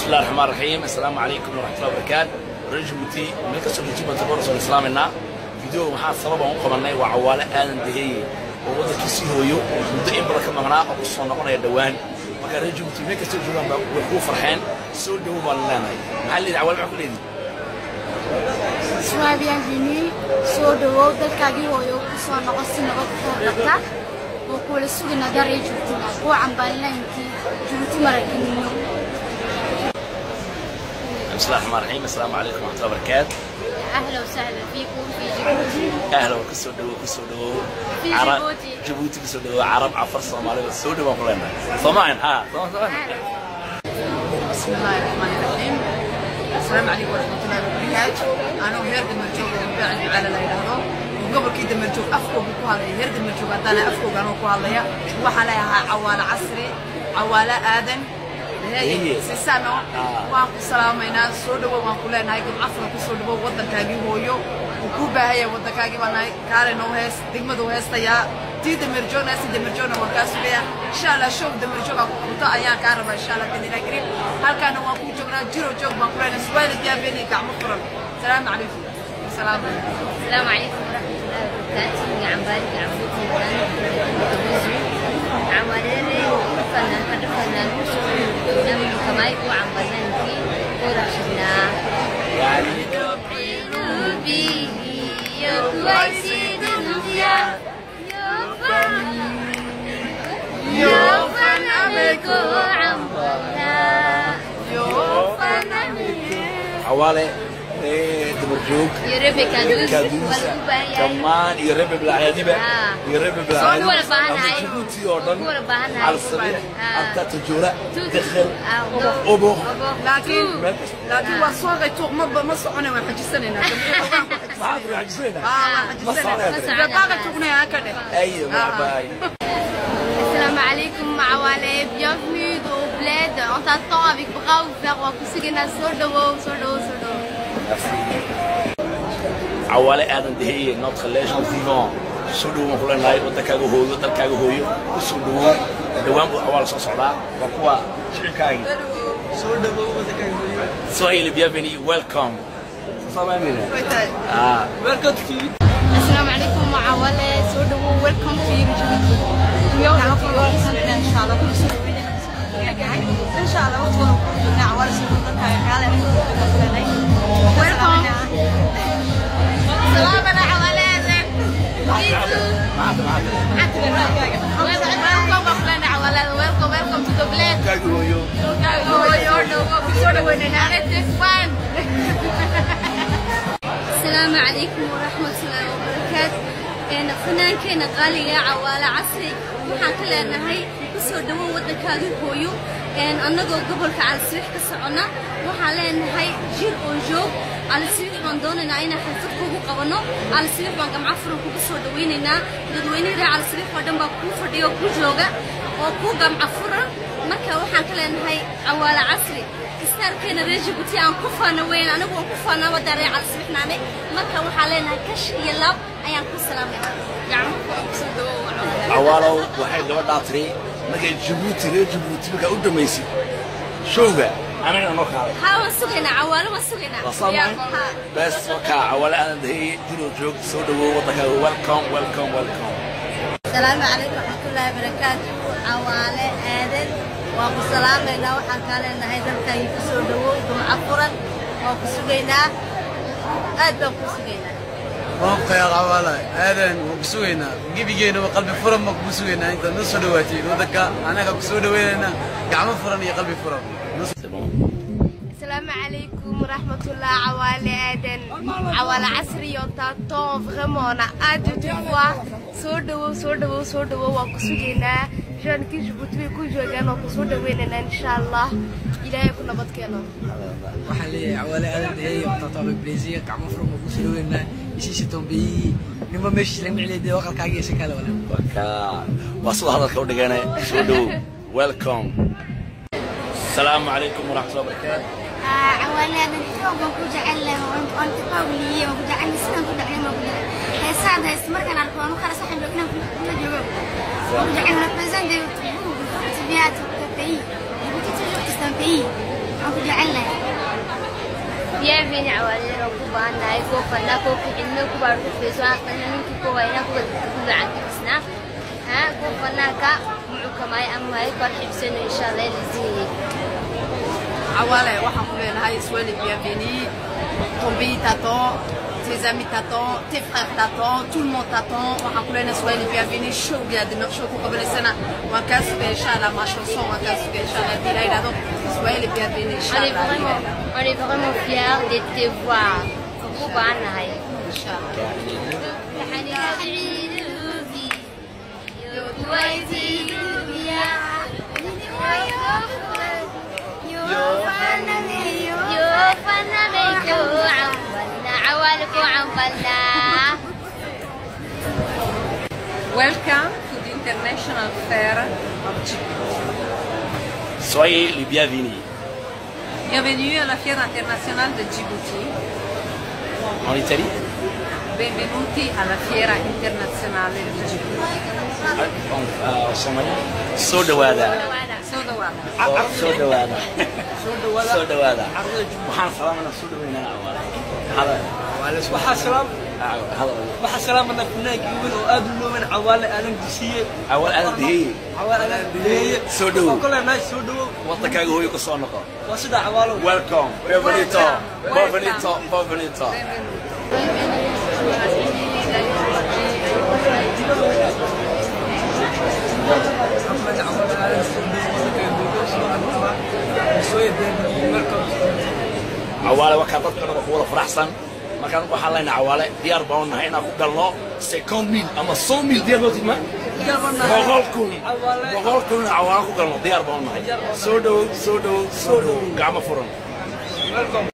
بسم الله الرحمن الرحيم. السلام عليكم ورحمة الله وبركاته. Reer Jabuuti meel kastoo joogtiin baan tabar soo islaaminaa. Video waxaa sabab aan u qabanay waa Cawaale Aadan Daheeye oo waddankiisii hooyo muddo in badan ka maqnaa oo ku soo noqonaya dhowaan. Marka reer Jabuuti meel kastoo joogaan baa way kuu farxeen, soo dhowow baan leenahay. Maxaa leedahay Cawaale, maxaa ku leedihi? Sois bienvenue, soo dhawow dalkaagii hooyo, ku soo noqo si nabad koo qabta oo kuwala sugana daree joogtina kuwa cambaalinaankii Jabuuti marakanino. بسم الله الرحمن الرحيم. السلام عليكم ورحمة الله وبركاته. اهلا وسهلا فيكم في جيبوتي. اهلا، kusoo dhawow, kusoo dhawow. في Carab- جيبوتي. Jabuuti kusoo dhawow. Carab, Cafar, Soomaaliba soo dhawow ku leenahay. Soomaan ha Soomaan. بسم الله الرحمن الرحيم. السلام عليكم ورحمة الله وبركاته. أنا heer Damerjoog oo bacdi cala la yiraahdo gobolkii Damerjoog afkooga ku hadlaya, heer Damerjoog haddana afkooga anoo ku hadlaya, waxaan leeyahay Cawaale Casri, Cawaale Aadan Haye. Sisano, waan ku salaamaynaa, soo dhawow waan ku leenahay, gamco furan ku soo dhawow waddankaagii hooyo. Wuu kuu baahaya waddankaagii baa nahay. Kaale noo hees, degmadu heestayaa tii Damerjoogna, si Damerjoogna waan kaa sugayaa insha Allah. Show Damerjooga ku qabto ayaan kaa rabaa insha Allah bidnillah kariim. Halkaana waan kuu joognaa, jiro joog baan ku leenahay. Suwaali bienvenue, gacmo furan. Salaamu calaykum, salaamu. السلام عليكم ورحمة الله وبركاته. عمبالي عمبوتي عوالي فنان فنان فنان كماي وعمبالي ورشدنا. يعني قلبي يا كويس يا يوفن أمركو عمبالنا يوفن أمركو. Cawaale ee Dabarjoog iyo Rebe Kaduus. Kaduus dhammaan iyo Rebe Bilcaadiba iyo Rebe Bilcaadi. Ku wada baahannahay. Jabuuti oo dhan. Ku wada baahannahay. Calsabiix, Arta, Tajuura, Dakhil, Ah, Oboq. Laakiin meel kasta. Laakiin waa soo qaytuuq ma soconay, waan xajisanaynaa. Maxaad ku xajisanaynaa? Ah, waan Ma soconaya. xajisanaynaa, baaqa tuuqnaya ka dheh. Ay marxaba. السلام عليكم عوالي، bienvenue au bled, on t'attend avec bras ouverts. Waa ku sugaynaa, soo dhawow, soo dhawow, soo dhawow. Merci. Cawaale Aadan Deheye, notre légende vivant, soo dhawow ku leenahay waddankaaga hooyo, dalkaaga hooyo ku soo dhawow. Dhowaan buu Cawaale soo socdaa. Waa kuwa shicibkaagii. Soo dhawow waddankaaga hooyo. Soyez bienvenue, welcome. Ah. Welcome to السلام عليكم عوالي، soo dhawow, welcome to Djibouti. إن شاء الله كل سنة إن شاء الله وقت عوالي Welcome. سلام عوالي. Welcome أخلانا عوالي, welcome, welcome to the bled. Dalkaaga hooyo. Soo dhaweynayna. Fun. السلام عليكم ورحمة الله وبركاته. Fanaankeena qaaliga Cawaale Casri, waxaan ka leenahay kusoo dhawow waddankaagii hooyo. Annagoo gobolka Calisibix ka soconna, waxaan leenahay jir oo joog. Calisibix baan doonaynaa inaan xalfad kugu qabanno. Calisibix baan gamco furan kugu soo dhawaynaynaa. Dadweynihii reer Calisibix oo dhan baa kuu fadhiya oo kuu jooga oo kuu gamco furan. Marka waxaan ka leenahay Cawaale Casri, star-keena reer Jabuuti aan ku faano weyn, anigu waan ku faanaa waddaa reer Calisibixnaane. Marka waxaan leenahay kash iyo laab ayaan ku salaamayna. Cawaalow, waxay gabadhaa tiri markay Jabuuti, reer Jabuuti markaa u dhamaysid showga anagana noo kaalay. Haa, waan sugaynaa Cawaalo, waan sugaynaa. Waa saamaan bes. Wakaa Cawaale Aadan Daheye, jiro joog, soo dhawow waddankaaga. Welcome, welcome, welcome. السلام عليكم ورحمة الله وبركاته. عوالي آدن waan ku salaamaynaa, waxaan kaa leenahay dalkaagii ku soo dhawow, gamco furan waan ku sugaynaa, aad baan ku sugaynaa. Roobka yaa Cawaale Aadan, waan ku sugaynaa gebigeena, qalbi furan baan kugu sugaynaa. Intaad noo soo dhawaatiin waddanka, annaga ku soo dhawaynaynaa gacmo furan iyo qalbi furan. C'est bon. السلام عليكم ورحمة الله عوالي آدن، عوالي عصري، on t'attend vraiment, on a hâte de te voir. Soo dhawow, soo dhawow, soo dhawow, waan ku sugaynaa. Jeunes-kii Djibouti way ku joogaan, waan ku soo dhaweynaynaa insha Allah. Ilaahay ku nabad keeno. Waxaan leeyahay Cawaale Aadan Deheye, on t'attend avec plaisir, gacmo furan baan kusoo dhaweynaa. Ici c'est ton pays, ninba meeshiis lagama celiya dee, waqalkaaga iyo shakale wala. Wakaa waa sida hadalka u dhigane. Soo dhawow, welcome. السلام عليكم ورحمة الله وبركاته. Cawaale Aadan, xoog baan ku jecelnahay, waan qawliye, waan ku jecelnahay, sidaan ku jecelnahay waan ku jecelnahay. Heesaad haysta markaan arko waan u khalas, waxaan inaan kula joogo. Waan ku jecelnahay, on a besoin de vous, bien à ton pays. Djibouti toujours c'est un pays. Waan ku jecelnahay. Bienvenue Cawaale oo ku baahannahay koo fannaa koo kicino ku baar ku feeso aqana ninkii koo wayna ku gacantisna ha koo fannaa ka mucukamay ama hay kor xibsano insha Allah liziniyey. Cawaale waxaan ku leenahay soyez les bienvenus. Ton pays t'attend, tes amis t'attendent, tes frères t'attendent, tout le monde t'attend. Waxaan ku leenahay soyez les bienvenus. Showga demer show ku qabanaysana waan kaa sugay insha Allah ma chanson waan kaa sugay insha Allah hadii la yidhahdo soyez les bienvenus insha On est Allah. vraiment, on est vraiment fiers de te voir. Ku baahannahay. Insha Allah. Welcome to the International Fair of Djibouti. Soyez les bienvenus. Bienvenue alla Fiera Internazionale de Djibouti. En Italie. Benvenuti alla Fiera Internazionale di Djibouti. Soomaali soo dhawaada. Soo dhawaada. Soo dhawaada, soo dhawaada. Waxaan salaamanaa, soo dhaweynaa Cawaale. Hadal. Waxaa salaam Hadal. Waxaa salaamanaa fanaankii weyn oo aad u looman, Cawaale Aadan Disiye. Cawaale Aadan Dihiye. Cawaale Aadan Dihiye. Soo dhawow. Waxaan ku leenahay soo dhawow. Wadankaaga hooyo ka soo noqo. Waa sidaa, Cawaalow. Welcome, benvenuto, benvenuto, benvenuto. Cawaale waa kaa dadka dhan ku wada faraxsan. Markaan waxaan leenahay Cawaale, diyaar baan u nahay inaan ku galno 50,000 ama 100,000. Diyaar baa tidma 100,000, 100,000 Cawaale ku galno diyaar baan u nahay. Soo dhawow, soo dhawow, soo dhawow, gacmo furan. Welcome.